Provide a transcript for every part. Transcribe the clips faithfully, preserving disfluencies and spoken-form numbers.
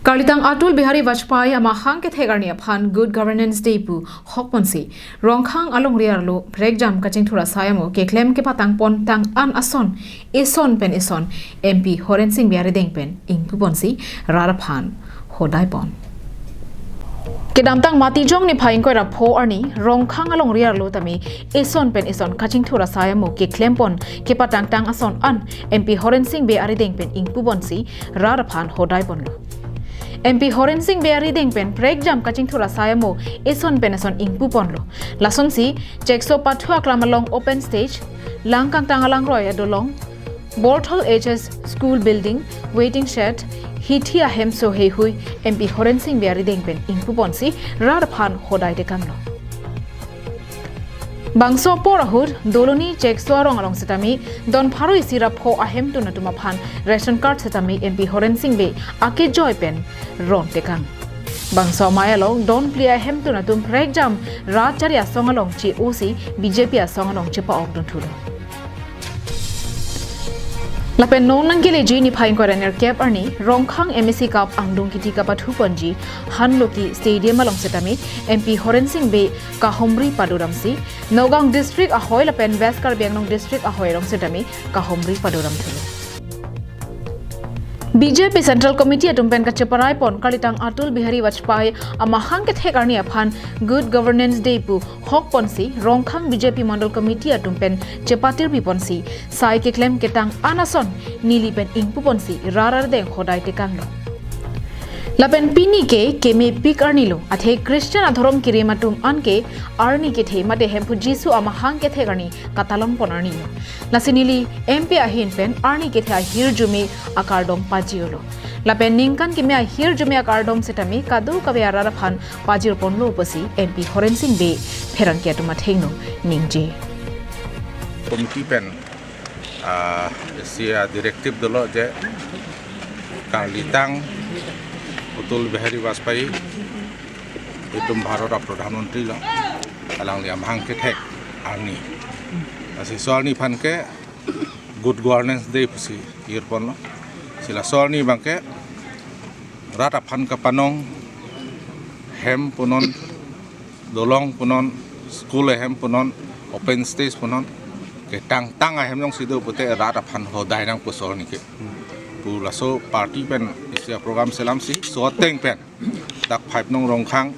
Karlitang Atal Bihari Vajpayee amahang kethek arni aphan Good Governance Day pu hokponsi Rongkhang alongri arlo prekjam kachingthur asai amo keklem kepatangpon tang-an ason eson pen eson M P Horen Sing Bey arideng pen ingpuponsi rat aphan hodaipon. Kedamtang Matijong niphai ingkoi ra pho arni Rongkhang alongri arlo tame eson pen eson kachingthur asai amo keklempon kepatangtang ason an M P Horen Sing Bey arideng pen ingpuponsi rat aphan hodaiponlo. M P Horen Sing Bey arideng pen prekjam kachingthur asai amo eson pen eson ingpuponlo. Lasonsi Chekso pathu aklam along open stage, Langkangtang alangroi adolong, Borthol H S School Building, Waiting Shed, Hithi ahem so heihui M P Horen Sing Bey arideng pen ingpuponsi rat aphan hodaitekanglo. Bangso apor ahut Doloni Chekso arong along setame don pharo isi ra pho ahemtun atum aphan ration card setame M P Horen Sing Bey akejoi pen rontekang. Bangso amei along don phli ahemtun atum prekjam rat chari asong along che-osi B J P asong along chepa-okdunthulo. Lapen non nangkeleji niphai ingkoi ra nerkep arni Rongkhang M A C Cup angdung kiti kapathuponji Hanloki Stadium along setame M P Horen Sing Bey kahumri padodamsi Nagaon District ahoi lapen West Karbi Anglong District ahoi arong setame kahumri padodamthulo. B J P Central Committee atum pen kacheparaipon Karlitang Atal Bihari Vajpayee amahang kethek arni aphan Good Governance Day pu hokponsi Rongkhang B J P Mandal Committee atum pen chepatirpiponsi sai keklem ketang-an ason neli pen ingpuponsi rat arideng hodaitekanglo. Lapen pini ke kemepik arnilo, athe Christian adhorom kerem atum anke arni kethe mate Hemphu Jisu amahang kethek arni katalonpon arnilo. Lasi neli M P ahin pen arni kethe ahirjume akardom pajirlo. Lapen ningkan keme ahirjume akardom setame kadokave arat aphan pajirponlo pusi M P Horen Sing Bey pherangke atum athengno ningje. Committee pen, ah, isi a-directive dolo je Karlitang Atal Bihari Vajpayee itum Bharat a-Pradhan Mantri lo, alangli amahang kethek arni. Lasi laso arni aphan ke Good Governance Day pusi irponlo. Lasi laso arni abangke rat aphan kapanong, hem punon, dolong punon, school ahem punon, open stage punon, ketangtang ahem jongsi do pute rat aphan hodai nangpo laso arni ke pu laso party pen isi a-program selamsi laso ateng pen dak five nong Rongkhang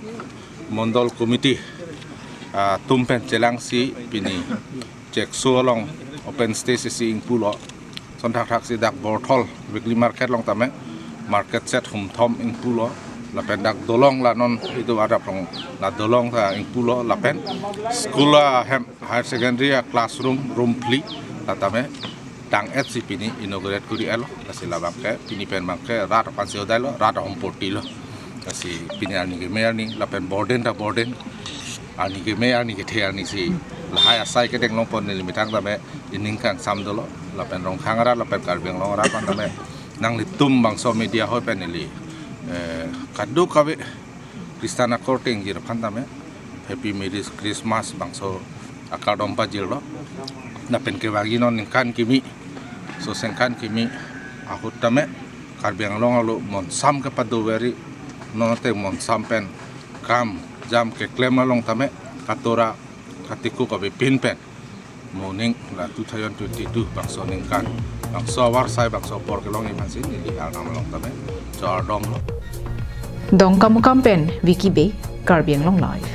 Mandal Committee, ah, atum pen chelangsi pini Chekso along open stage isi ingpulo. Lason thakthaksi dak Borthol weekly market along tame market shed humthom ingpulo. Lapen dak dolong la non itum adap rong la dolong ta ingpulo. Lapen school ahem higher secondary a-classroom room phli la tame tang-etsi pini inaugurate kuri-etlo. Lasi labangke pini pen abangke rat aphansi hodailo, rat ahom portilo. Lasi pini arni keme arni, lapen burden ta burden. Arni keme arni kethe arnisi lahai asai kedeng longpon neli methang tame ining kangsam dolo. Lapen Rongkhang arat lapen Karbi Anglong arat aphan tame nanglitum bangso media hoi pen neli, eh, kadokave Christian akorte ingjir aphan tame Happy Merry Christmas bangso akardom pajirlo. Lapen kevangji non ningkan kimi, laso ningkan kimi ahut tame Karbi Anglong arlo monsam kepadoveri, non ateng monsam pen kam jam keklem along tame katora katiko kavepin pen moning la two thousand twenty-two bangso ningkan, bangso avarsai, bangso apor kelongji aphansi neli Arnam along tame chardamlo. Dongkamukam pen Vicky Bey, Karbi Anglong Live.